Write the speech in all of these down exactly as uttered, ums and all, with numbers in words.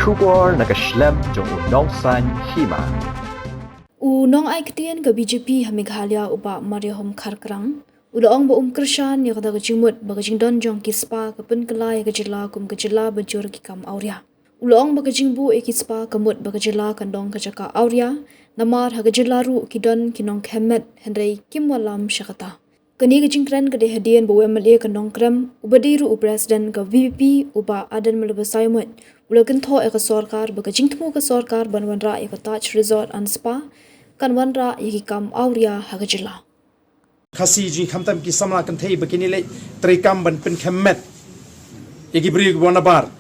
Khubor na ka shlem jong u Nongsaiñ Hima. U nongai ktien ka B J P ha Meghalaya u Bah Mariahom Kharkrang u la ong ba um kyrshan ïa kata ka jingmut ba ka jingdon jong ki spa ka pynkylla ïa ka jylla kum ka jylla ba jur ki kam awria. U la ong ba ka jingbuh ïa ki spa ka mut ba ka jylla kan long ka jaka awria, namar ha ka jylla ruh ki don ki nongkhymet hynrei kim wallam sha kata. Kane ka jingkren ka dei hadien ba u M L A ka Nongkrem, uba dei ruh u president ka V P P, u Bah Ardent Miller Basaiawmoit, u la kynthoh ïa ka sorkar ba ka jingthmu ka sorkar ban wanrah ïa ka Taj Resort and Spa kan wanrah ïa ki kam awria ha ka jylla. Khasi jingkhamtam ki samla kynthei ba kin leit treikam ban pynkhymet ïa ki briew kiba nabar.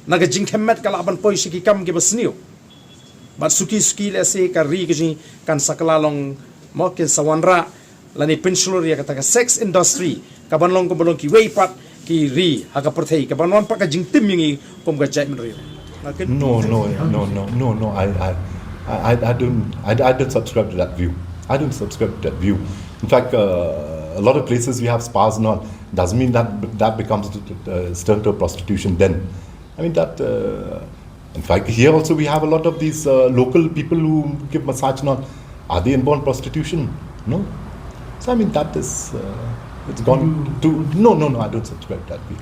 Na ka jingkhymet ka lah ban poi sha ki kam kiba sniew. Bad suki suki lehse ka ri ka jong ngi kan sa kylla long, mo, kin sa wanrah lane pynshlur ïa kata ka sex industry kaban long kumba long kiwei pat ki ri ha ka pyrthei, kaban wan pat ka jingtim ïa ngi kum ka jaitbynriew. Na kin- No, no, no, no, no, no. I, I, I, I don't, I, I don't subscribe to that view. I don't subscribe to that view. In fact, uh, a lot of places we have spas and all. Doesn't mean that that becomes, uh, turn to prostitution then. I mean that. Uh, in fact, here also we have a lot of these, uh, local people who give massage and all. Are they involved in prostitution? No. So I mean that is, uh, it's gone to, no, no, no. I don't subscribe to that view.